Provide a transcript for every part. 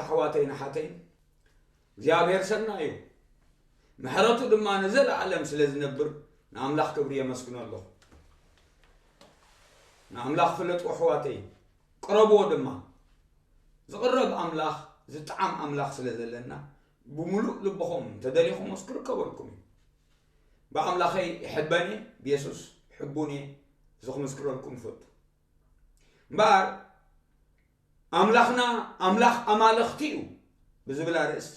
ኣሕዋተይን ኣሓተይን እግዚኣብሔር ሰናይ እዩ፣ ምሕረቱ ድማ ንዘለኣለም ስለ ዝነብር ንኣምላኽ ክብሪ የመስግኖ ኣለኹ። ንኣምላኽ ፍለጡ ኣሕዋተይ፣ ቅረብዎ ድማ። ዝቕረብ ኣምላኽ፣ ዝጠዓም ኣምላኽ ስለ ዘለና ብምሉእ ልብኹም እንተደሊኹምስ ክርከበልኩም እዩ። ብኣምላኸይ ይሕበን እየ፣ ብየሱስ ሕቡን እየ፣ እዚ ክምስክረልኩም እፈቱ። እምበኣር ኣምላኽና ኣምላኽ ኣማልኽቲ እዩ ብዝብል ኣርእስቲ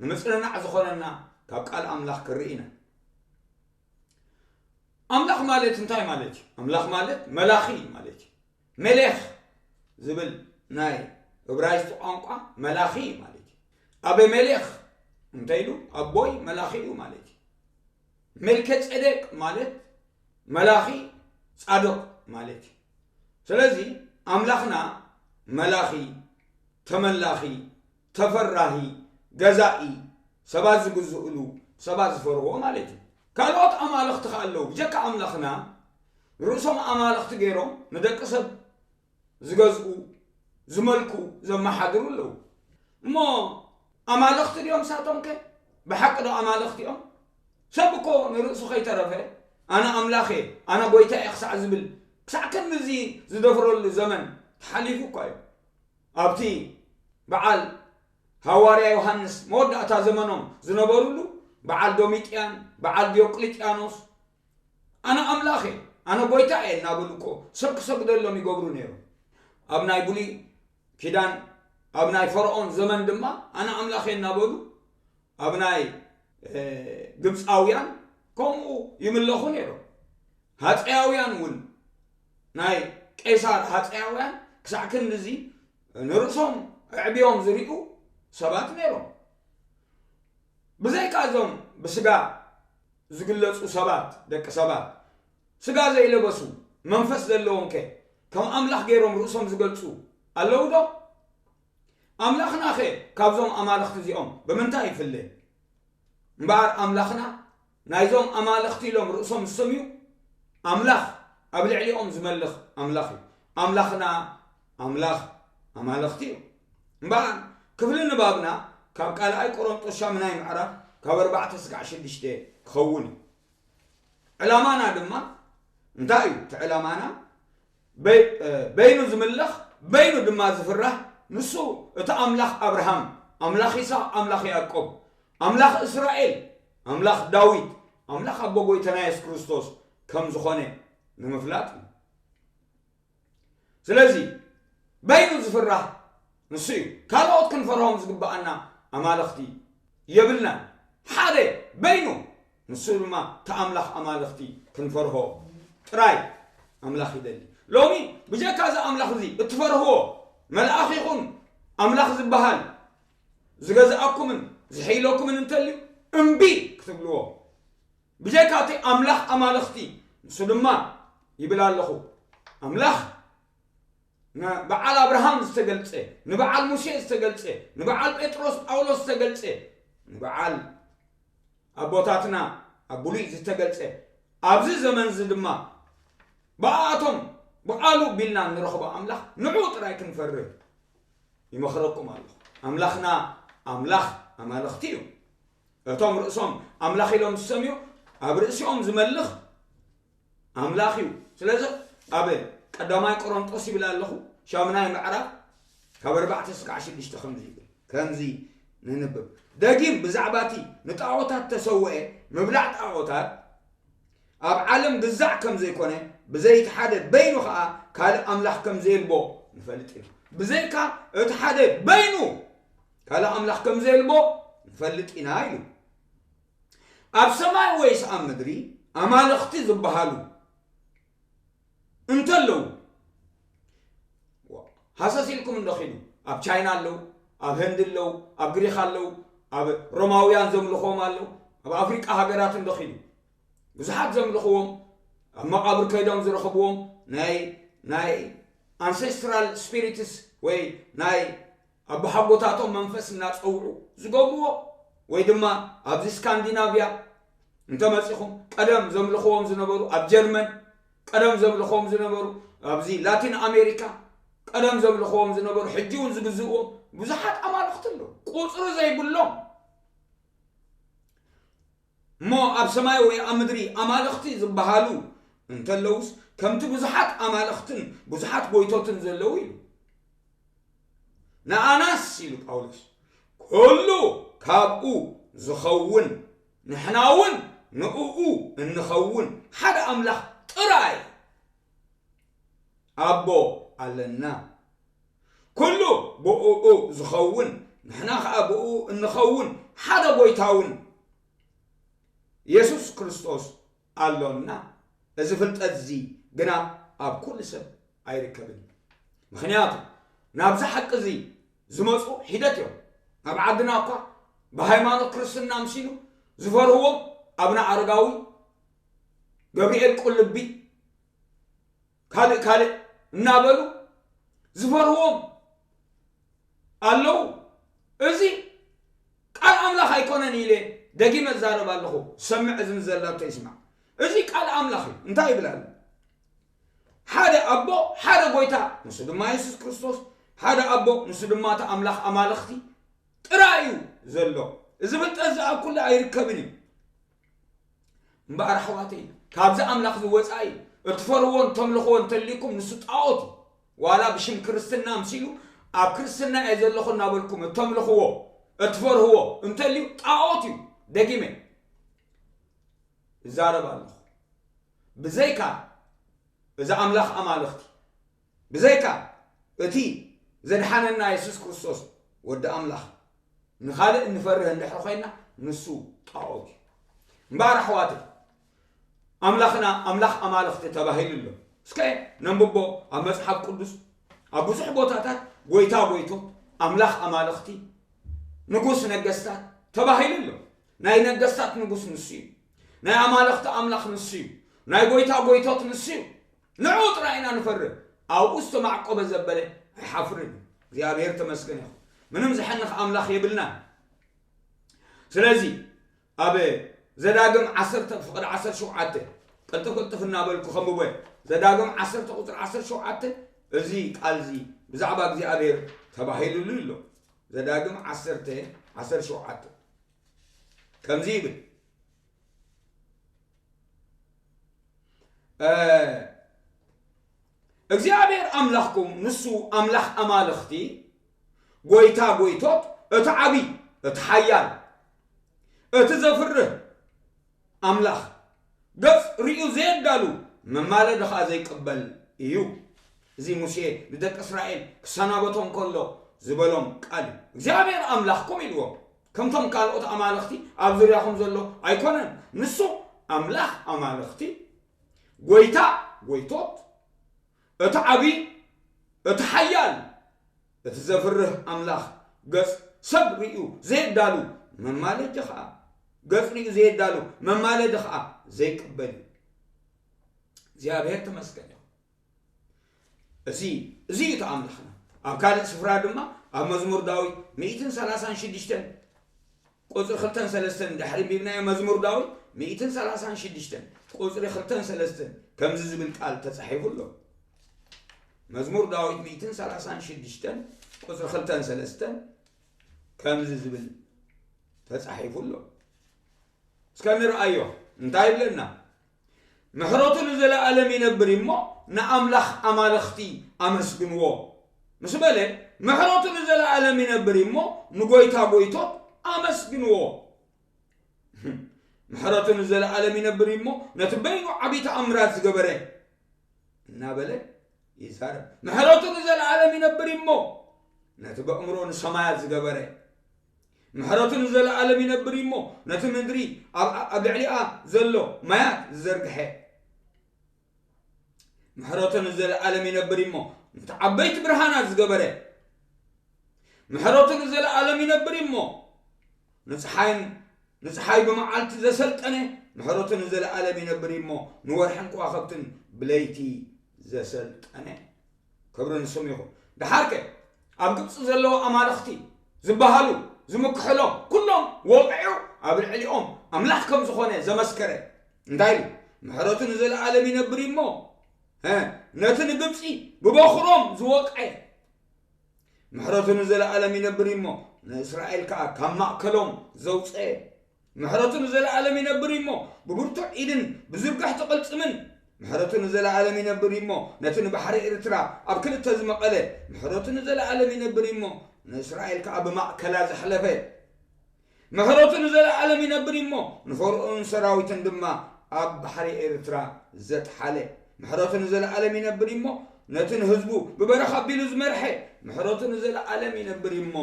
ንምጽንናዕ ዝኾነና ካብ ቃል ኣምላኽ ክርኢ ኢና። ኣምላኽ ማለት እንታይ ማለት እዩ? ኣምላኽ ማለት መላኺ ማለት እዩ። መሌኽ ዝብል ናይ እብራይስጢ ቋንቋ መላኺ ማለት እዩ። ኣቤሜሌኽ እንተ ኢሉ ኣቦይ መላኺ እዩ ማለት እዩ። ሜልከጼዴቅ ማለት መላኺ ጻዶቅ ማለት እዩ። ስለዚ ኣምላኽና መላኺ፣ ተመላኺ፣ ተፈራሂ፣ ገዛኢ፣ ሰባት ዝግዝእሉ፣ ሰባት ዝፈርዎ ማለት እዩ። ካልኦት ኣማልኽቲ ከኣ ኣለዉ። ብጀካ ኣምላኽና ርእሶም ኣማልኽቲ ገይሮም ንደቂ ሰብ ዝገዝኡ፣ ዝመልኩ፣ ዘመሓድሩ ኣለዉ። እሞ ኣማልኽቲ ድዮም ሳቶም ከ? ብሓቂ ዶ ኣማልኽቲ እዮም? ሰብ እኮ ንርእሱ ከይተረፈ ኣነ ኣምላኽ እየ፣ ኣነ ጐይታ እየ ክሳዕ ዝብል፣ ክሳዕ ክንድዚ ዝደፍረሉ ዘመን ተሓሊፉ እኳ እዩ። ኣብቲ በዓል ሃዋርያ ዮሃንስ መወዳእታ ዘመኖም ዝነበሩሉ በዓል ዶሚጥያን፣ በዓል ዲዮቅልጥያኖስ፣ ኣነ ኣምላኽ እየ፣ ኣነ ጐይታ እየ እናበሉ እኮ ሰብ ክሰግደሎም ይገብሩ ነይሮም። ኣብ ናይ ብሉይ ኪዳን፣ ኣብ ናይ ፈርዖን ዘመን ድማ ኣነ ኣምላኽ እየ እናበሉ ኣብ ናይ፣ እ፣ ግብፃውያን ከምኡ ይምለኹ ነይሮም። ሃፀያውያን እውን፣ ናይ ቄሳር ሃፀያውያን ክሳዕ ክንድዚ ንርእሶም ኣዕብዮም ዝርእዩ ሰባት ነይሮም። ብዘይካ እዞም ብስጋ ዝግለጹ ሰባት፣ ደቂ ሰባት፣ ስጋ ዘይለበሱ፣ መንፈስ ዘለዎም ከ ከም ኣምላኽ ገይሮም ርእሶም ዝገልጹ ኣለዉ ዶ? ኣምላኽና ከ ካብዞም ኣማልኽቲ እዚኦም ብምንታይ ይፍለ? እምበኣር ኣምላኽና ናይዞም ኣማልኽቲ ኢሎም ርእሶም ዝሰምዩ ኣምላኽ፣ ኣብ ልዕሊኦም ዝመልኽ ኣምላኽ እዩ። ኣምላኽና ኣምላኽ ኣማልኽቲ እዩ። እምበኣር ክፍሊ ንባብና ካብ ካልኣይ ቆሮንጦስ ሻምናይ ምዕራፍ ካብ ኣርባዕተ ስጋዕ ሽዱሽተ ክኸውን እዩ። ዕላማና ድማ እንታይ እዩ? እቲ ዕላማና በይ-፣ እ፣ በይኑ ዝምለኽ፣ በይኑ ድማ ዝፍራህ፣ ንሱ እቲ ኣምላኽ ኣብርሃም፣ ኣምላኽ ይስሐቅ፣ ኣምላኽ ያዕቆብ፣ ኣምላኽ እስራኤል፣ ኣምላኽ ዳዊት፣ ኣምላኽ ኣቦ ጎይታና የሱስ ክርስቶስ ከም ዝኾነ ንምፍላጥ እዩ። ስለዚ በይኑ ዝፍራህ ንሱ እዩ። ካልኦት ክንፈርሆም ዝግብኣና ኣማልኽቲ የብልናን። ሓደ በይኑ፣ ንሱ ድማ እቲ ኣምላኽ ኣማልኽቲ ክንፈርሆ ጥራይ ኣምላኽ ይደሊ። ሎሚ ብጀካ እዚ ኣምላኽ እዚ እትፈርህዎ መልኣኽ ይኹን ኣምላኽ ዝበሃል ዝገዝኣኩምን ዝሕይለኩምን እንተልዩ እምቢ ክትብልዎ። ብጀካ እቲ ኣምላኽ ኣማልኽቲ፣ ንሱ ድማ ይብል ኣለኹ፣ ኣምላኽ ንበዓል ኣብርሃም ዝተገልጸ፣ ንበዓል ሙሴ ዝተገልጸ፣ ንበዓል ጴጥሮስ ጳውሎስ ዝተገልጸ፣ ንበዓል ኣቦታትና ኣብ ብሉይ ዝተገልጸ፣ ኣብዚ ዘመን እዚ ድማ ብኣቶም ብቓሉ ቢልና እንረኽቦ ኣምላኽ ንዕኡ ጥራይ ክንፈርህ ይመኽረኩም ኣለኹ። ኣምላኽና ኣምላኽ ኣማልኽቲ እዩ። እቶም ርእሶም ኣምላኽ ኢሎም ዝሰምዩ ኣብ ርእሲኦም ዝመልኽ ኣምላኽ እዩ። ስለዚ ኣብ ቀዳማይ ቆሮንጦስ ይብል ኣለኹ፣ ሻምናይ ምዕራፍ ካብ ኣርባዕተ ስጋዕ ሽዱሽተ ከምዚ ይብል፣ ከምዚ ንንብብ። ደጊም ብዛዕባ እቲ ንጣዖታት ተሰውአ ምብላዕ ጣዖታት ኣብ ዓለም ግዛዕ ከም ዘይኮነ፣ ብዘይቲ ሓደ በይኑ ኸኣ ካልእ ኣምላኽ ከም ዘየልቦ ንፈልጥ ኢና። ብዘይካ እቲ ሓደ በይኑ ካልእ ኣምላኽ ከም ዘየልቦ ንፈልጥ ኢና ኢሉ። ኣብ ሰማይ ወይስ ኣብ ምድሪ ኣማልኽቲ ዝበሃሉ እንተለዉ፣ ሃሰስ ኢልኩም እንዶ ኺዱ። ኣብ ቻይና ኣለዉ፣ ኣብ ህንዲ ኣለዉ፣ ኣብ ግሪኽ ኣለዉ፣ ኣብ ሮማውያን ዘምልኽዎም ኣለዉ፣ ኣብ ኣፍሪቃ ሃገራት እንዶ ኺዱ። ብዙሓት ዘምልኽዎም፣ ኣብ መቓብር ከይዶም ዝረኽብዎም ናይ፣ ናይ ኣንሴስትራል ስፒሪትስ ወይ ናይ ኣቦሓጎታቶም መንፈስ እናጸውዑ ዝገብርዎ፣ ወይ ድማ ኣብዚ ስካንዲናቭያ እንተመጺኹም ቀደም ዘምልኽዎም ዝነበሩ፣ ኣብ ጀርመን ቀደም ዘምልኽዎም ዝነበሩ፣ ኣብዚ ላቲን ኣሜሪካ ቀደም ዘምልኽዎም ዝነበሩ፣ ሕጂ እውን ዝግዝእዎም ብዙሓት ኣማልኽቲ ኣለዉ፣ ቁፅሪ ዘይብሎም። እሞ ኣብ ሰማይ ወይ ኣብ ምድሪ ኣማልኽቲ ዝበሃሉ እንተለዉስ፣ ከምቲ ብዙሓት ኣማልኽትን ብዙሓት ጎይቶትን ዘለዉ ኢሉ። ንኣናስ፣ ኢሉ ጳውሎስ፣ ኩሉ ካብኡ ዝኸውን፣ ንሕና እውን ንእኡ እንኸውን ሓደ ኣምላኽ ጥራይ ኣቦ ኣለና። ኩሉ ብእኡ ዝኸውን፣ ንሕና ኸኣ ብእኡ እንኸውን ሓደ ጎይታ እውን የሱስ ክርስቶስ ኣሎና። እዚ ፍልጠት እዚ ግና ኣብ ኩሉ ሰብ ኣይርከብን እዩ። ምኽንያቱ ናብዚ ሓቂ እዚ ዝመጹ ሒደት እዮም። ኣብ ዓድና እኳ ብሃይማኖት ክርስትና ኣምሲሉ ዝፈርህዎም ኣቡነ ኣረጋዊ፣ ገብርኤል ቁልቢ፣ ካልእ ካልእ እናበሉ ዝፈርህዎም ኣለዉ። እዚ ቃል ኣምላኽ ኣይኮነን ኢለ ደጊመ እዛረብ ኣለኹ። ዝሰምዕ እዚ ዘላቶ ይስማዕ። እዚ ቃል ኣምላኽ እዩ። እንታይ ይብል ኣሎ? ሓደ ኣቦ፣ ሓደ ጎይታ፣ ንሱ ድማ የሱስ ክርስቶስ፣ ሓደ ኣቦ፣ ንሱ ድማ እቲ ኣምላኽ ኣማልኽቲ ጥራይ እዩ ዘሎ። እዚ ፍልጠት እዚ ኣብ ኩሉ ኣይርከብን እዩ። እምበኣር ኣሕዋተይ፣ ካብዚ ኣምላኽ እዚ ወጻኢ እትፈርዎ እንተምልኽዎ እንተልዩኩም፣ ንሱ ጣዖት እዩ። ዋላ ብሽም ክርስትና ኣምሲሉ፣ ኣብ ክርስትና እየ ዘለኹ እናበልኩም እተምልኽዎ፣ እትፈርህዎ እንተልዩ፣ ጣዖት እዩ። ደጊመ እዛረብ ኣለኹ። ብዘይካ እዚ ኣምላኽ ኣማልኽቲ፣ ብዘይካ እቲ ዘድሓነና የሱስ ክርስቶስ ወዲ ኣምላኽ፣ ንኻልእ እንፈርህ እንድሕር ኮይና፣ ንሱ ጣዖት እዩ። እምበኣር ኣሕዋተይ፣ ኣምላኽና ኣምላኽ ኣማልኽቲ ተባሂሉ ኣሎ። እስከ ነንብቦ ኣብ መጽሓፍ ቅዱስ፣ ኣብ ብዙሕ ቦታታት ጎይታ ጎይቶት፣ ኣምላኽ ኣማልኽቲ፣ ንጉስ ነገስታት ተባሂሉ ኣሎ። ናይ ነገስታት ንጉስ ንሱ እዩ። ናይ ኣማልኽቲ ኣምላኽ ንሱ እዩ። ናይ ጎይታ ጎይቶት ንሱ እዩ። ንዕኡ ጥራይ ኢና ንፈርህ። ኣብኡ ዝተማዕቆበ ዘበለ ኣይሓፍርን እዩ። እግዚኣብሔር ተመስገን ይኹን። ምንም ዘሕንኽ ኣምላኽ የብልናን። ስለዚ ኣብ ዘዳግም ዓሰርተ ፍቕዲ ዓሰርተ ሸውዓተ፣ ቅልጥፍ ቅልጥፍ እናበልኩ ከንብቦ እየ። ዘዳግም ዓሰርተ ቁፅሪ ዓሰርተ ሸውዓተ፣ እዚ ቃል እዚ ብዛዕባ እግዚኣብሔር ተባሂሉሉ ኣሎ። ዘዳግም ዓሰርተ ዓሰርተ ሸውዓተ ከምዚ ይብል፣ እ፣ እግዚኣብሔር ኣምላኽኩም ንሱ ኣምላኽ ኣማልኽቲ፣ ጎይታ ጎይቶት፣ እቲ ዓቢ፣ እቲ ሓያል፣ እቲ ዘፍርህ ኣምላኽ፣ ገጽ ርእዩ ዘየዳሉ፣ መማለዲ ኸኣ ዘይቅበል እዩ። እዚ ሙሴ ንደቂ እስራኤል ክሰናበቶም ከሎ ዝበሎም ቃል እዩ። እግዚኣብሔር ኣምላኽኩም ኢልዎም። ከምቶም ካልኦት ኣማልኽቲ ኣብ ዙርያኹም ዘሎ ኣይኮነን። ንሱ ኣምላኽ ኣማልኽቲ፣ ጎይታ ጎይቶት፣ እቲ ዓቢ፣ እቲ ሓያል፣ እቲ ዘፍርህ ኣምላኽ፣ ገጽ ሰብ ርእዩ ዘየዳሉ መማለዲ ኸኣ፣ ገጽ ርእዩ ዘየዳሉ መማለዲ ኸኣ ዘይቅበል እዩ። እግዚኣብሔር ተመስገን ይኹን። እዚ፣ እዚ እዩ እቲ ኣምላኽና። ኣብ ካልእ ስፍራ ድማ ኣብ መዝሙር ዳዊት ሚእትን ሰላሳን ሽዱሽተን ቁጽሪ ክልተን ሰለስተን ድሕሪ ኣንቢብናዮ፣ መዝሙር ዳዊት ሚእትን ሰላሳን ሽዱሽተን ቁጽሪ ክልተን ሰለስተን ከምዚ ዝብል ቃል ተጻሒፉ ኣሎ። መዝሙር ዳዊት ሚእትን ሰላሳን ሽዱሽተን ቁጽሪ ክልተን ሰለስተን ከምዚ ዝብል ተጻሒፉ ኣሎ። እስከ ንርኣዮ፣ እንታይ ይብለና? ምሕረቱ ንዘለኣለም ይነብር እሞ ንኣምላኽ ኣማልኽቲ ኣመስግንዎ ምስ በለ፣ ምሕረቱ ንዘለኣለም ይነብር እሞ ንጎይታ ጎይቶት ኣመስግንዎ። ምሕረቱ ንዘለኣለም ይነብር እሞ ነቲ በይኑ ዓቢ ተኣምራት ዝገበረ እናበለ ይዛረብ። ምሕረቱ ንዘለኣለም ይነብር እሞ ነቲ በእምሮ ንሰማያት ዝገበረ፣ ምሕረቱ ንዘለኣለም ይነብር እሞ ነቲ ምድሪ ኣብ፣ ኣብ ልዕሊኣ ዘሎ ማያት ዝዘርግሐ፣ ምሕረቱ ንዘለኣለም ይነብር እሞ ነቲ ዓበይቲ ብርሃናት ዝገበረ፣ ምሕረቱ ንዘለኣለም ይነብር እሞ ንፀሓይን፣ ንፀሓይ ብመዓልቲ ዘሰልጠነ፣ ምሕረቱ ንዘለኣለም ይነብር እሞ ንወርሕን ከዋኽብትን ብለይቲ ዘሰልጠነ። ክብሪ ንስሙ ይኹን። ደሓርከ ኣብ ግብፂ ዘለዉ ኣማልኽቲ ዝበሃሉ ዝምክሕሎም ኩሎም ወቒዑ ኣብ ልዕሊኦም ኣምላኽ ከም ዝኾነ ዘመስከረ እንታይ ኢሉ? ምሕረቱ ንዘለኣለም ይነብር እሞ እ፣ ነቲ ንግብጺ ብበኹሮም ዝወቀየ፣ ምሕረቱ ንዘለኣለም ይነብር እዩ እሞ፣ ንእስራኤል ከኣ ካብ ማእከሎም ዘውጸኤ፣ ምሕረቱ ንዘለኣለም ይነብር እዩ እሞ፣ ብብርቱዕ ኢድን ብዝርግሕቲ ቅልጽምን፣ ምሕረቱ ንዘለኣለም ይነብር እዩ እሞ፣ ነቲ ንባሕሪ ኤርትራ ኣብ ክልተ ዝመቐለ፣ ምሕረቱ ንዘለኣለም ይነብር እዩ እሞ፣ ንእስራኤል ከኣ ብማእከላ ዘሕለፈ፣ ምሕረቱ ንዘለኣለም ይነብር እዩ እሞ፣ ንፈርኦን ሰራዊትን ድማ ኣብ ባሕሪ ኤርትራ ዘጥሓለ፣ ምሕረቱ ንዘለኣለም ይነብር እዩ እሞ፣ ነቲ ንህዝቡ ብበረኻ ኣቢሉ ዝመርሐ፣ ምሕረቱ ንዘለኣለም ይነብር እዩ እሞ፣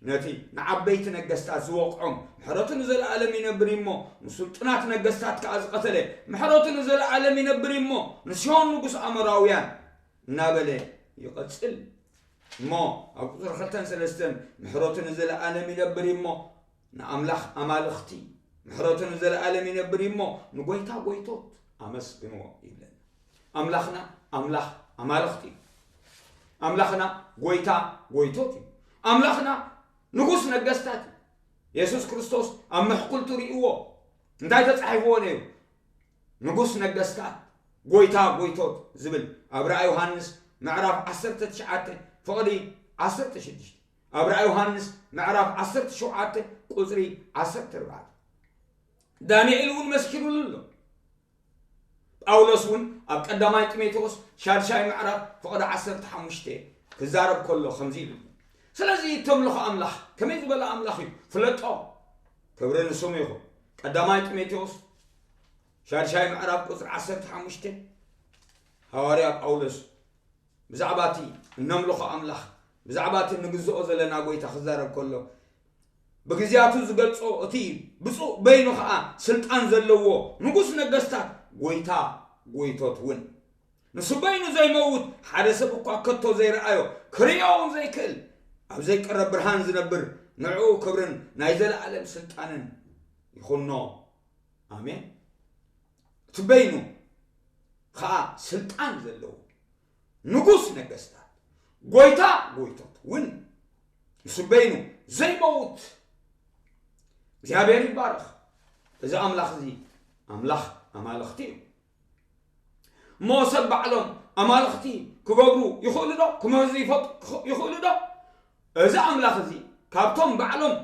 ነቲ ንዓበይቲ ነገስታት ዝወቕዖም፣ ምሕረቱ ንዘለኣለም ይነብር እዩ እሞ፣ ንስልጡናት ነገስታት ከኣ ዝቐተለ፣ ምሕረቱ ንዘለኣለም ይነብር እዩ እሞ፣ ንሲሆን ንጉስ ኣሞራውያን እናበለ ይቐጽል። እሞ ኣብ ቁጽሪ ክልተን ሰለስተን፣ ምሕረቱ ንዘለኣለም ይነብር እዩ እሞ፣ ንኣምላኽ ኣማልኽቲ፣ ምሕረቱ ንዘለኣለም ይነብር እዩ እሞ፣ ንጎይታ ጎይቶት ኣመስግንዎ ይብለና። ኣምላኽና ኣምላኽ ኣማልኽቲ እዩ። ኣምላኽና ጎይታ ጎይቶት እዩ። ኣምላኽና ንጉስ ነገስታት እዩ። የሱስ ክርስቶስ ኣብ ምሕኩል ትርእይዎ እንታይ ተጻሒፍዎ ነይሩ? ንጉስ ነገስታት፣ ጎይታ ጎይቶት ዝብል ኣብ ራእይ ዮሃንስ ምዕራፍ ዓሰርተ ትሽዓተ ፍቕዲ ዓሰርተ ሽዱሽተ፣ ኣብ ራእይ ዮሃንስ ምዕራፍ ዓሰርተ ሸውዓተ ቁጽሪ ዓሰርተ ኣርባዕተ። ዳንኤል እውን መስኪሩሉ ኣሎ። ጳውሎስ እውን ኣብ ቀዳማይ ጢሞቴዎስ ሻድሻይ ምዕራፍ ፍቕዲ ዓሰርተ ሓሙሽተ ክዛረብ ከሎ ከምዚ ኢሉ። ስለዚ እተምልኾ ኣምላኽ ከመይ ዝበለ ኣምላኽ እዩ? ፍለጦ። ክብሪ ንስሙ ይኹን። ቀዳማይ ጢሞቴዎስ ሻድሻይ ምዕራፍ ቁጽሪ ዓሰርተ ሓሙሽተ፣ ሃዋርያ ጳውሎስ ብዛዕባ እቲ እነምልኾ ኣምላኽ፣ ብዛዕባ እቲ እንግዝኦ ዘለና ጎይታ ክዛረብ ከሎ፣ ብግዜያቱ ዝገልጾ፣ እቲ ብፁዕ በይኑ ኸኣ ስልጣን ዘለዎ ንጉስ ነገስታት፣ ጎይታ ጎይቶት እውን፣ ንሱ በይኑ ዘይመውት፣ ሓደ ሰብ እኳ ከቶ ዘይረኣዮ፣ ክርእዮ እውን ዘይክእል፣ ኣብ ዘይቀረብ ብርሃን ዝነብር፣ ንዕኡ ክብርን ናይ ዘለኣለም ስልጣንን ይኹኖ። ኣሜን። እቲ በይኑ ኸኣ ስልጣን ዘለዎ ንጉስ ነገስታት፣ ጎይታ ጎይቶት እውን፣ ንሱ በይኑ ዘይመውት እግዚኣብሔር ይባረኽ። እዚ ኣምላኽ እዚ ኣምላኽ ኣማልኽቲ እዩ። እሞ ሰብ ባዕሎም ኣማልኽቲ ክገብሩ ይኽእሉ ዶ? ክምህዙ ይፈጥ-፣ ይኽእሉ ዶ? እዚ ኣምላኽ እዚ ካብቶም ባዕሎም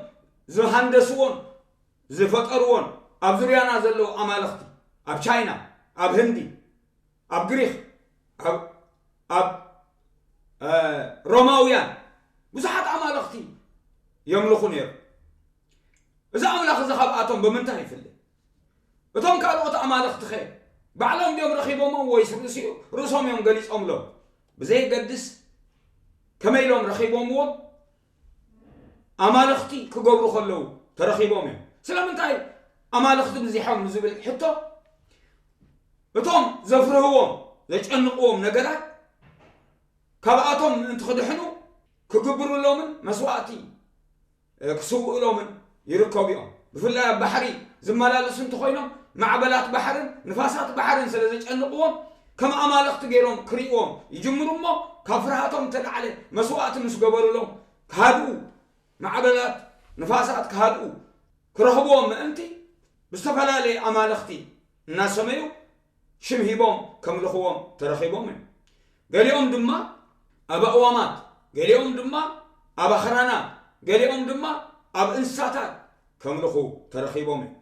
ዝሃንደስዎን ዝፈጠርዎን ኣብ ዙርያና ዘለዉ ኣማልኽቲ፣ ኣብ ቻይና፣ ኣብ ህንዲ፣ ኣብ ግሪኽ፣ ኣብ፣ ኣብ፣ እ፣ ሮማውያን ብዙሓት ኣማልኽቲ የምልኹ ነይሩ። እዚ ኣምላኽ እዚ ካብኣቶም ብምንታይ ይፍለ? እቶም ካልኦት ኣማልኽትኸ ባዕሎም ድዮም ረኺቦሞም ወይስ ርእሲኡ-፣ ርእሶም እዮም ገሊጾምሎም? ብዘየገድስ ከመይ ኢሎም ረኺቦምዎም? ኣማልኽቲ ክገብሩ ከለዉ ተረኺቦም እዮም። ስለምንታይ ኣማልኽቲ ብዚሖም ንዝብል ሕቶ፣ እቶም ዘፍርህዎም፣ ዘጨንቕዎም ነገራት ካብኣቶም ምእንቲ ክድሕኑ ክግብሩሎምን መስዋእቲ፣ እ፣ ክስውእሎምን ይርከቡ እዮም። ብፍላይ ኣብ ባሕሪ ዝመላለሱ እንተኾይኖም፣ ማዕበላት ባሕርን ንፋሳት ባሕርን ስለ ዘጨንቕዎም፣ ከም ኣማልኽቲ ገይሮም ክርእይዎም ይጅምሩ እሞ፣ ካብ ፍርሃቶም እተላዕለ መስዋእቲ ምስ ገበሩሎም ክሃድኡ፣ ማዕበላት ንፋሳት ክሃድኡ ክረኽብዎም ምእንቲ፣ ብዝተፈላለየ ኣማልኽቲ እናሰመዩ ሽም ሂቦም ከምልኽዎም ተረኺቦም እዮም። ገሊኦም ድማ ኣብ ኣእዋማት፣ ገሊኦም ድማ ኣብ ኣኽራናት፣ ገሊኦም ድማ ኣብ እንስሳታት ከምልኹ ተረኺቦም እዮም።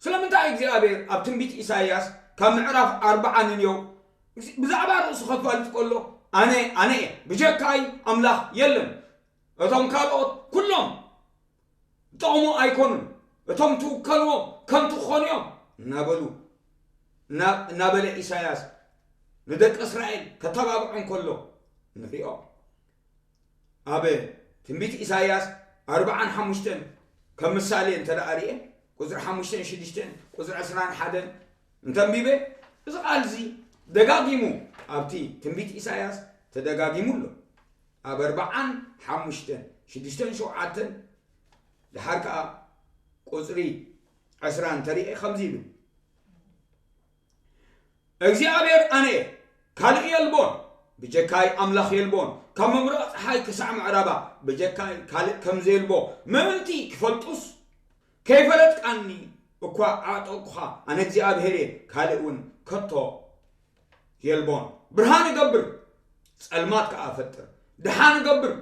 ስለምንታይ እግዚኣብሔር ኣብ ትንቢት ኢሳይያስ ካብ ምዕራፍ ኣርብዓ ንንየው ብዛዕባ ርእሱ ከፋልጥ ከሎ፣ ኣነ፣ ኣነ እየ፣ ብጀካይ ኣምላኽ የለን፣ እቶም ካልኦት ኩሎም ጥቕሙ ኣይኮኑን፣ እቶም ትውከልዎም ከንቱ ክኾኑ እዮም እናበሉ፣ እና-፣ እናበለ ኢሳይያስ ንደቂ እስራኤል ከተባብዖም ከሎ ንሪኦ። ኣብ ትንቢት ኢሳይያስ ኣርብዓን ሓሙሽተን ከም ምሳሌ እንተ ደኣ ርእየ፣ ቁጽሪ ሓሙሽተን ሽዱሽተን፣ ቁጽሪ ዕስራን ሓደን እንተ ኣንቢበ፣ እዚ ቃል እዚ ደጋጊሙ ኣብቲ ትንቢት ኢሳይያስ ተደጋጊሙ ኣሎ። ኣብ ኣርብዓን ሓሙሽተን፣ ሽዱሽተን ሸውዓተን፣ ደሓር ከኣ ቁጽሪ ዕስራ እንተ ርእየ ከምዚ ኢሉ፣ እግዚኣብሔር ኣነ እየ፣ ካልእ የልቦን፣ ብጀካይ ኣምላኽ የልቦን፣ ካብ ምምራቕ ጸሓይ ክሳዕ ምዕራባ ብጀካይ ካልእ ከም ዘየልቦ ምእንቲ ክፈልጡስ፣ ከይፈለጥካኒ እኳ ኣዕጠቕኩኻ፣ ኣነ እግዚኣብሔር እየ፣ ካልእ እውን ከቶ የልቦን። ብርሃን እገብር፣ ጸልማት ከኣ እፈጥር። ደሓን እገብር፣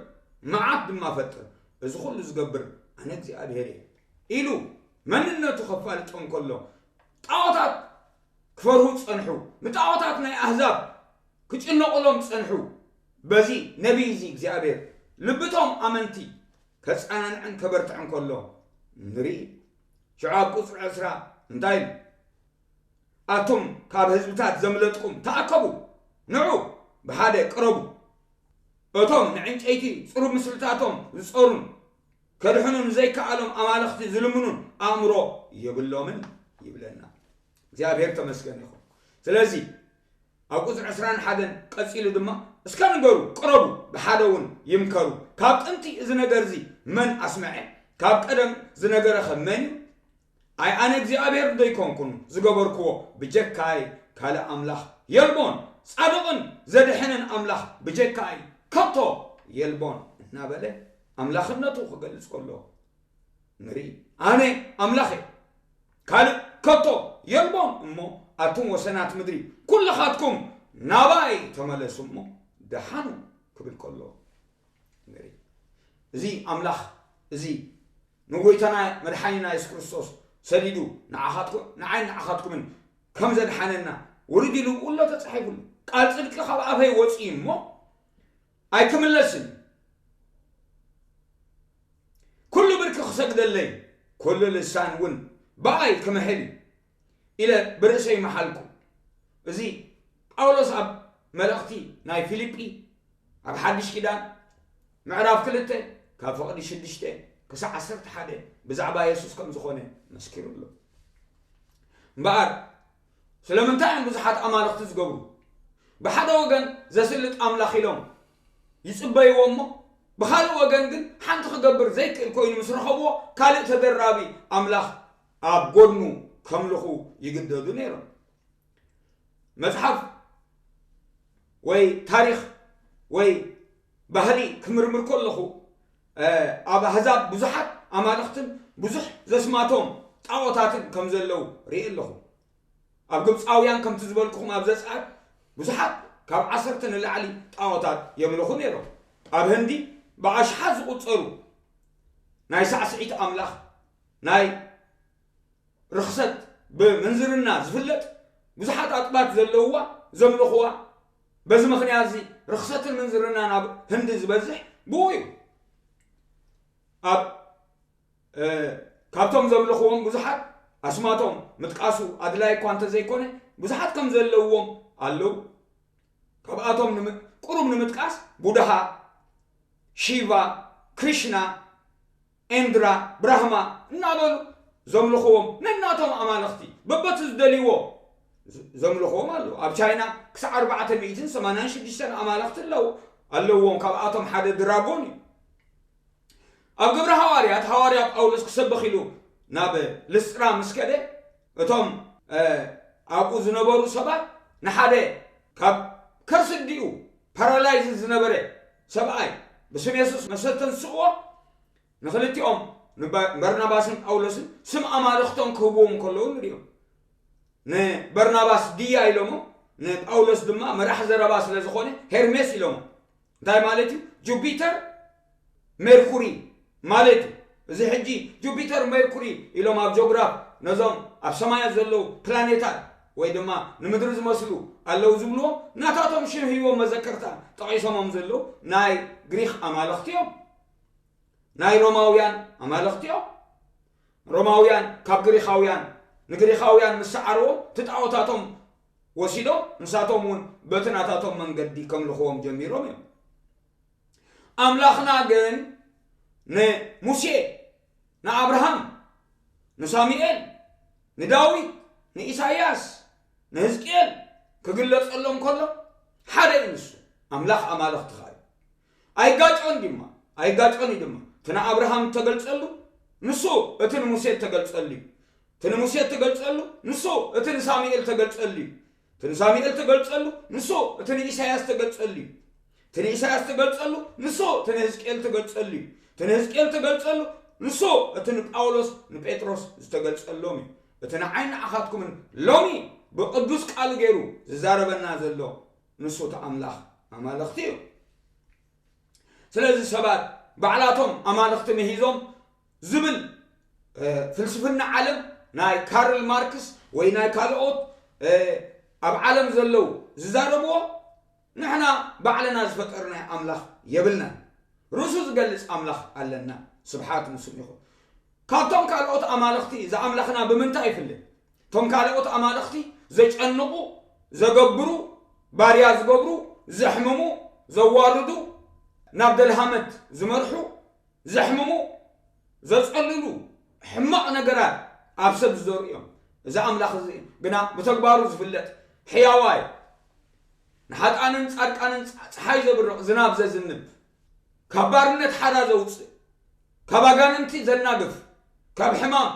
መዓት ድማ እፈጥር። እዚ ኹሉ ዝገብር ኣነ እግዚኣብሄር እየ ኢሉ መንነቱ ከፋልጦም ከሎ፣ ጣዖታት ክፈርሁ ጸንሑ። ንጣዖታት ናይ ኣህዛብ ክጭነቑሎም ጸንሑ። በዚ ነቢይ እዚ እግዚኣብሔር ልብቶም ኣመንቲ ከጸናንዕን ከበርትዕን ከሎ ንርኢ። ሽዑ ኣብ ቁጽሪ ዕስራ እንታይ ኢሉ? ኣቱም ካብ ህዝብታት ዘምለጥኩም ተኣከቡ፣ ንዑ ብሓደ ቅረቡ። እቶም ንዕንጨይቲ ጽሩብ ምስልታቶም ዝጸሩን ከድሕኑ ንዘይከኣሎም ኣማልኽቲ ዝልምኑን ኣእምሮ የብሎምን ይብለና። እግዚኣብሔር ተመስገን ይኹን። ስለዚ ኣብ ቁጽሪ ዕስራን ሓደን ቀጺሉ ድማ እስከ ንገሩ፣ ቅረቡ፣ ብሓደ እውን ይምከሩ። ካብ ጥንቲ እዚ ነገር እዚ መን ኣስመዐ? ካብ ቀደም ዝነገረኸ መን እዩ? ኣይ ኣነ እግዚኣብሔር ዶ ኣይኮንኩን ዝገበርክዎ? ብጀካይ ካልእ ኣምላኽ የልቦን፣ ጻድቕን ዘድሕንን ኣምላኽ ብጀካይ ከቶ የልቦን እናበለ ኣምላኽነቱ ክገልጽ ከሎ ንርኢ። ኣነ ኣምላኽ እየ፣ ካልእ ከቶ የልቦን እሞ፣ ኣቱም ወሰናት ምድሪ ኩልኻትኩም ናባይ ተመለሱ እሞ ደሓኑ ክብል ከሎ ንርኢ። እዚ ኣምላኽ እዚ ንጎይታና መድሓኒና የሱስ ክርስቶስ ሰዲዱ ንዓኻትኩም፣ ንዓይን ንዓኻትኩምን ከም ዘድሓነና ውርድ ኢሉ ብኡ ኣሎ ተጻሒፉሉ። ቃል ጽድቂ ካብ ኣፈይ ወጺኡ እሞ ኣይክምለስን እዩ። ኩሉ ብርኪ ክሰግደለይ፣ ኩሉ ልሳን እውን ብኣይ ክምሕል እዩ ኢለ ብርእሰይ መሓልኩ። እዚ ጳውሎስ ኣብ መልእኽቲ ናይ ፊልጲ ኣብ ሓድሽ ኪዳን ምዕራፍ ክልተ ካብ ፍቕዲ ሽዱሽተ ክሳዕ ዓሰርተ ሓደ ብዛዕባ የሱስ ከም ዝኾነ መስኪሩ ኣሎ። እምበኣር ስለምንታይ እዮም ብዙሓት ኣማልኽቲ ዝገብሩ? ብሓደ ወገን ዘስልጥ ኣምላኽ ኢሎም ይጽበይዎ እሞ፣ ብኻልእ ወገን ግን ሓንቲ ክገብር ዘይክእል ኮይኑ ምስ ረኸብዎ፣ ካልእ ተደራቢ ኣምላኽ ኣብ ጎድኑ ከምልኹ ይግደዱ ነይሮም። መጽሓፍ ወይ ታሪኽ ወይ ባህሊ ክምርምር ከለኹ፣ እ፣ ኣብ ኣህዛብ ብዙሓት ኣማልኽትን ብዙሕ ዘስማቶም ጣዖታትን ከም ዘለዉ ርእየ ኣለኹ። ኣብ ግብፃውያን ከምቲ ዝበልኩኹም ኣብ ዘጸኣት ብዙሓት ካብ ዓሰርተ ንላዕሊ ጣዖታት የምልኹ ነይሮም። ኣብ ህንዲ ብኣሽሓት ዝቑጸሩ ናይ ሳዕስዒት ኣምላኽ፣ ናይ ርኽሰት ብምንዝርና ዝፍለጥ ብዙሓት ኣጥባት ዘለውዋ ዘምልኹዋ። በዚ ምኽንያት እዚ ርኽሰትን ምንዝርናን ኣብ ህንዲ ዝበዝሕ ብኡ እዩ። ኣብ፣ እ፣ ካብቶም ዘምልኽዎም ብዙሓት ኣስማቶም ምጥቃሱ ኣድላይ እኳ እንተዘይኮነ ብዙሓት ከም ዘለውዎም ኣለዉ። ካብኣቶም ንም-፣ ቁሩብ ንምጥቃስ ቡድሃ፣ ሺቫ፣ ክሪሽና፣ ኤንድራ፣ ብራህማ እናበሉ ዘምልኽዎም ነናቶም ኣማልኽቲ በበቲ ዝደልይዎ ዘምልኽዎም ኣለዉ። ኣብ ቻይና ክሳዕ ኣርባዕተ ሚእትን ሰማንያን ሽዱሽተን ኣማልኽቲ ኣለዉ፣ ኣለዎም። ካብኣቶም ሓደ ድራጎን እዩ። ኣብ ግብሪ ሃዋርያት ሃዋርያ ጳውሎስ ክሰብኽ ኢሉ ናብ ልስጥራ ምስ ከደ እቶም፣ እ፣ ኣብኡ ዝነበሩ ሰባት ንሓደ ካብ ከርሲ ኣዲኡ ፓራላይዝ ዝነበረ ሰብኣይ ብስም የሱስ መሰተንስእዎ። ንኽልቲኦም ንበ-፣ በርናባስን ጳውሎስን ስም ኣማልኽቶም ክህብዎም ከለዉ ንሪኦም። ንበርናባስ ድያ ኢሎሞ፣ ንጳውሎስ ድማ መራሕ ዘረባ ስለ ዝኾነ ሄርሜስ ኢሎሞ። እንታይ ማለት እዩ? ጁፒተር ሜርኩሪ ማለት እዩ። እዚ ሕጂ ጁፒተር ሜርኩሪ ኢሎም ኣብ ጆግራፍ ነዞም ኣብ ሰማያት ዘለዉ ፕላኔታት ወይ ድማ ንምድሪ ዝመስሉ ኣለዉ ዝብልዎም ናታቶም ሽም ሂቦም መዘከርታ ጠቒሶሞም ዘለዉ ናይ ግሪኽ ኣማልኽቲ እዮም። ናይ ሮማውያን ኣማልኽቲ እዮም። ሮማውያን ካብ ግሪኻውያን፣ ንግሪኻውያን ምስ ሰዓርዎም እቲ ጣዖታቶም ወሲዶም ንሳቶም እውን በቲ ናታቶም መንገዲ ከምልኽዎም ጀሚሮም እዮም። ኣምላኽና ግን ንሙሴ፣ ንኣብርሃም፣ ንሳሙኤል፣ ንዳዊት፣ ንኢሳይያስ፣ ንህዝቅኤል ክግለጸሎም ከሎ ሓደ እዩ ንሱ። ኣምላኽ ኣማልኽትኻ እዩ። ኣይጋጮን ድማ፣ ኣይጋጮን እዩ ድማ። እቲ ንኣብርሃም እተገልጸሉ ንሱ እቲ ንሙሴ እተገልጸሉ እዩ። እቲ ንሙሴ እተገልጸሉ ንሱ እቲ ንሳሙኤል እተገልጸሉ እዩ። እቲ ንሳሙኤል እተገልጸሉ ንሱ እቲ ንኢሳይያስ እተገልጸሉ እዩ። እቲ ንኢሳይያስ እተገልጸሉ ንሱ እቲ ንህዝቅኤል እተገልጸሉ እዩ። እቲ ንህዝቅኤል እተገልጸሉ ንሱ እቲ ንጳውሎስ ንጴጥሮስ ዝተገልጸሎም እዩ። እቲ ንዓይን ንዓኻትኩምን ሎሚ ብቕዱስ ቃሉ ገይሩ ዝዛረበና ዘሎ ንሱ እቲ ኣምላኽ ኣማልኽቲ እዩ። ስለዚ ሰባት ባዕላቶም ኣማልኽቲ ምሂዞም ዝብል ፍልስፍና ዓለም ናይ ካርል ማርክስ ወይ ናይ ካልኦት ኣብ ዓለም ዘለዉ ዝዛረብዎ፣ ንሕና ባዕልና ዝፈጠርናዮ ኣምላኽ የብልናን። ርእሱ ዝገልጽ ኣምላኽ ኣለና። ስብሓት ንስም ይኹን። ካብቶም ካልኦት ኣማልኽቲ እዚ ኣምላኽና ብምንታይ ይፍለ? እቶም ካልኦት ኣማልኽቲ ዘጨንቑ፣ ዘገብሩ፣ ባርያ ዝገብሩ፣ ዘሕምሙ፣ ዘዋርዱ፣ ናብ ደልሃመት ዝመርሑ፣ ዘሕምሙ፣ ዘጸልሉ፣ ሕማቕ ነገራት ኣብ ሰብ ዝዘሩ እዮም። እዚ ኣምላኽ እዚ ግና ብተግባሩ ዝፍለጥ ሕያዋይ፣ ንሓጣንን ጻድቃንን ጸሓይ ዘብርቕ፣ ዝናብ ዘዝንብ፣ ካብ ባርነት ሓራ ዘውጽእ፣ ካብ ኣጋንንቲ ዘናግፍ፣ ካብ ሕማም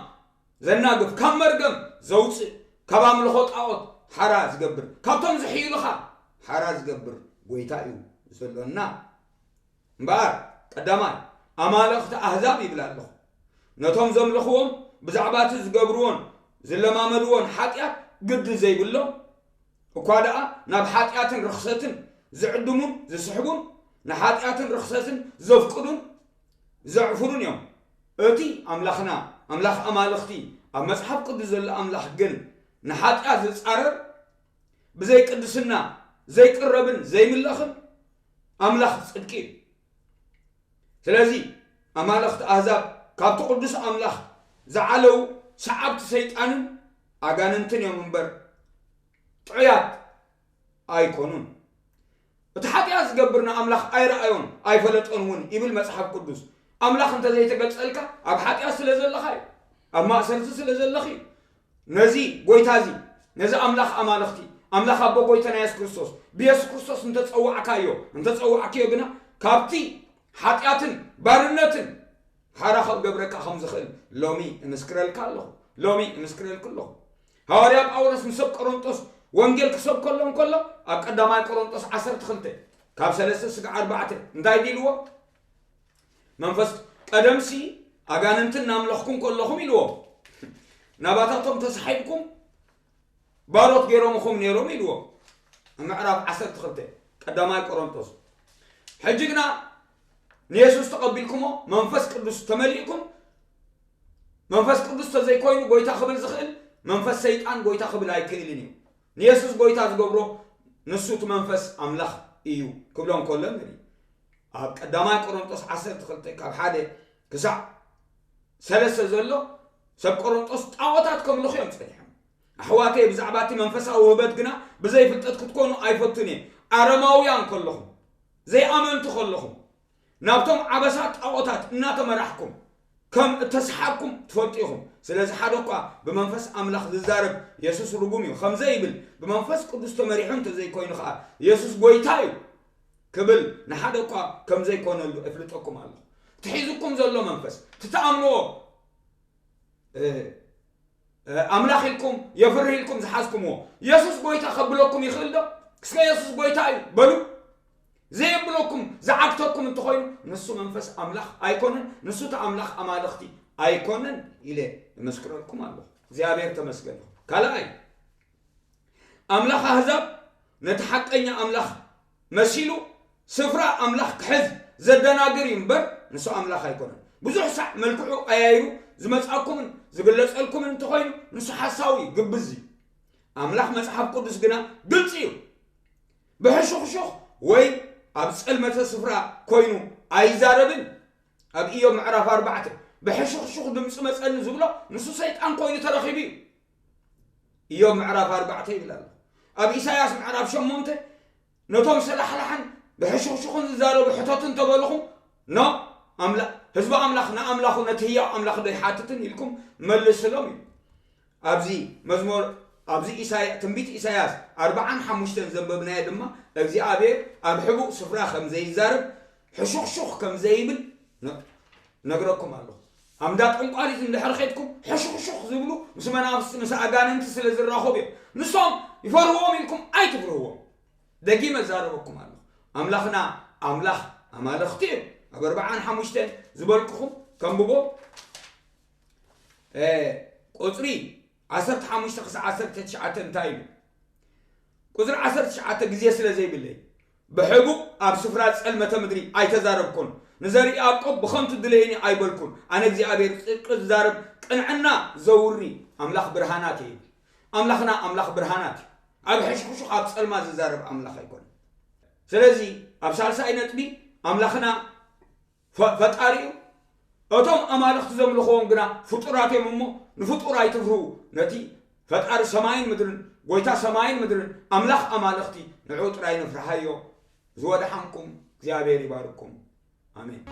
ዘናግፍ፣ ካብ መርገም ዘውጽእ፣ ካብ ኣምልኾ ጣዖት ሓራ ዝገብር፣ ካብቶም ዝሕይሉኻ ሓራ ዝገብር ጎይታ እዩ ዘሎና። እምበኣር ቀዳማይ ኣማልኽቲ ኣህዛብ ይብል ኣለኹ። ነቶም ዘምልኽዎም ብዛዕባ እቲ ዝገብርዎን ዝለማመድዎን ሓጢኣት ግዲ ዘይብሎም፣ እኳ ደኣ ናብ ሓጢኣትን ርኽሰትን ዝዕድሙን ዝስሕቡን፣ ንሓጢኣትን ርኽሰትን ዘፍቅዱን ዘዕፍሩን እዮም። እቲ ኣምላኽና፣ ኣምላኽ ኣማልኽቲ፣ ኣብ መጽሓፍ ቅዱስ ዘሎ ኣምላኽ ግን ንሓጢኣት ዝጻረር፣ ብዘይ ቅድስና ዘይቅረብን ዘይምለኽን ኣምላኽ ጽድቂ እዩ። ስለዚ ኣማልኽቲ ኣህዛብ ካብቲ ቅዱስ ኣምላኽ ዝዓለዉ ሰዓብቲ ሰይጣንን ኣጋንንትን እዮም እምበር ጥዑያት ኣይኮኑን። እቲ ሓጢኣት ዝገብር ንኣምላኽ ኣይረኣዮን ኣይፈለጦን እውን ይብል መጽሓፍ ቅዱስ። ኣምላኽ እንተዘይተገልጸልካ ኣብ ሓጢኣት ስለ ዘለኻ እዩ፣ ኣብ ማእሰርቲ ስለ ዘለኺ እዩ። ነዚ ጎይታ እዚ፣ ነዚ ኣምላኽ ኣማልኽቲ፣ ኣምላኽ ኣቦ ጎይታና የሱስ ክርስቶስ፣ ብየሱስ ክርስቶስ እንተጸዋዕካዮ፣ እንተጸዋዕክዮ ግና ካብቲ ሓጢኣትን ባርነትን ሓራ ክገብረካ ከም ዝኽእል ሎሚ እምስክረልካ ኣለኹ። ሎሚ እምስክረልኩ ኣለኹ። ሃዋርያ ጳውሎስ ንሰብ ቆሮንጦስ ወንጌል ክሰብከሎም ከሎ ኣብ ቀዳማይ ቆሮንጦስ ዓሰርተ ክልተ ካብ ሰለስተ ስጋዕ ኣርባዕተ እንታይ ኢልዎ? መንፈስ ቀደምሲ ኣጋንንትን እናምለኽኩም ከለኹም ኢልዎ ናባታቶም ተሳሒብኩም ባሮት ገይሮምኹም ነይሮም ኢልዎ። ኣብ ምዕራፍ ዓሰርተ ክልተ ቀዳማይ ቆሮንጦስ። ሕጂ ግና ንየሱስ ተቐቢልኩሞ መንፈስ ቅዱስ ተመሊእኩም፣ መንፈስ ቅዱስ ተዘይኮይኑ ጎይታ ክብል ዝኽእል መንፈስ ሰይጣን ጎይታ ክብል ኣይክእልን እዩ። ንየሱስ ጎይታ ዝገብሮ ንሱ እቲ መንፈስ ኣምላኽ እዩ ክብሎም ከሎ ንርኢ። ኣብ ቀዳማይ ቆሮንጦስ ዓሰርተ ክልተ ካብ ሓደ ክሳዕ ሰለስተ ዘሎ ሰብ ቆሮንጦስ ጣዖታት ከምልኹ እዮም ጸኒሖም። ኣሕዋተይ ብዛዕባ እቲ መንፈሳዊ ውህበት ግና ብዘይ ፍልጠት ክትኮኑ ኣይፈቱን እየ። ኣረማውያን ከለኹም፣ ዘይኣመንቲ ከለኹም፣ ናብቶም ዓበሳ ጣዖታት እናተመራሕኩም ከም እተስሓብኩም ትፈልጡ ኢኹም። ስለዚ ሓደ እኳ ብመንፈስ ኣምላኽ ዝዛረብ የሱስ ርጉም እዩ ከም ዘይብል ብመንፈስ ቅዱስ ተመሪሑ እንተዘይኮይኑ ኸዓ የሱስ ጎይታ እዩ ክብል ንሓደ እኳ ከም ዘይኮነሉ እፍልጠኩም ኣለኹ። እቲ ሒዙኩም ዘሎ መንፈስ፣ እቲ ትኣምንዎ ኣምላኽ ኢልኩም የፍርህ ኢልኩም ዝሓዝኩምዎ የሱስ ጎይታ ከብለኩም ይኽእል ዶ? እስከ የሱስ ጎይታ እዩ በሉ። ዘየብለኩም ዝዓግተኩም እንተኾይኑ ንሱ መንፈስ ኣምላኽ ኣይኮነን፣ ንሱ እቲ ኣምላኽ ኣማልኽቲ ኣይኮነን ኢለ እመስክረልኩም ኣለኹ። እግዚኣብሔር ተመስገን። ካልኣይ ኣምላኽ ኣህዛብ ነቲ ሓቀኛ ኣምላኽ መሲሉ ስፍራ ኣምላኽ ክሕዝ ዘደናግር እዩ እምበር ንሱ ኣምላኽ ኣይኮነን። ብዙሕ ሳዕ መልክዑ ቀያይሩ ዝመጻኩምን ዝግለጸልኩምን እንተኾይኑ ንሱ ሓሳዊ እዩ፣ ግብዝ እዩ። ኣምላኽ መጽሓፍ ቅዱስ ግና ግልጺ እዩ። ብሕሹኽሹኽ ወይ ኣብ ጸልመተ ስፍራ ኮይኑ ኣይዛረብን። ኣብ ኢዮብ ምዕራፍ ኣርባዕተ ብሕሹኽሹኽ ድምፂ መጸኒ ዝብሎ ንሱ ሰይጣን ኮይኑ ተረኺቡ እዩ። ኢዮብ ምዕራፍ ኣርባዕተ ይብል ኣሎ። ኣብ ኢሳያስ ምዕራፍ ሸሞንተ ነቶም ሰላሕላሕን ብሕሹኽሹኽን ዝዛረቡ ሕተቱ እንተበልኹም፣ ኖ፣ ኣምላ-፣ ህዝቢ ኣምላኽ ንኣምላኹ ነቲ ህያው ኣምላኽ ዶ ይሓትትን ኢልኩም መልስሎም እዩ። ኣብዚ መዝሙር፣ ኣብዚ ኢሳያ-፣ ትንቢት ኢሳያስ ኣርባዓን ሓሙሽተን ዘንበብናዮ ድማ እግዚኣብሔር ኣብ ሕቡእ ስፍራ ከም ዘይዛረብ ሕሹኽሹኽ ከም ዘይብል ነ-፣ ነግረኩም ኣለኹ። ኣምዳ ጠንቋሊት እንድሕር ኸድኩም ሕሹኽሹኽ ዝብሉ ምስ መናፍስቲ ምስ ኣጋንንቲ ስለ ዝራኸቡ እዮም። ንሶም ይፈርህዎም ኢልኩም ኣይትፍርህዎም። ደጊመ እዛረበኩም ኣለኹ። ኣምላኽና ኣምላኽ ኣማልኽቲ እዩ። ኣብ ኣርባዓን ሓሙሽተን ዝበልኩኹም ከንብቦ፣ እ፣ ቁጽሪ ዓሰርተ ሓሙሽተ ክሳብ ዓሰርተ ትሽዓተ እንታይ ኢሉ? ቁፅሪ ዓሰርተ ትሽዓተ ግዜ ስለ ዘይብለይ ብሕቡእ ኣብ ስፍራ ጸልመተ ምድሪ ኣይተዛረብኩን። ንዘርኢ ያዕቆብ ብኸንቱ ድለየኒ ኣይበልኩን። ኣነ እግዚኣብሔር ጽድቂ ዝዛረብ ቅንዕና ዘውሪ ኣምላኽ ብርሃናት እየ። ኣምላኽና ኣምላኽ ብርሃናት እዩ። ኣብ ሕሽሕሹ ኣብ ጸልማ ዝዛረብ ኣምላኽ ኣይኮነን። ስለዚ ኣብ ሳልሳይ ነጥቢ ኣምላኽና ፈጣሪ እዩ። እቶም ኣማልኽቲ ዘምልኽዎም ግና ፍጡራት እዮም እሞ ንፍጡር ኣይትፍርሁ። ነቲ ፈጣሪ ሰማይን ምድርን፣ ጎይታ ሰማይን ምድርን፣ ኣምላኽ ኣማልኽቲ ንዕኡ ጥራይ ንፍርሃዮ። ዝወደሓንኩም እግዚኣብሔር ይባርኩም። ኣሜን።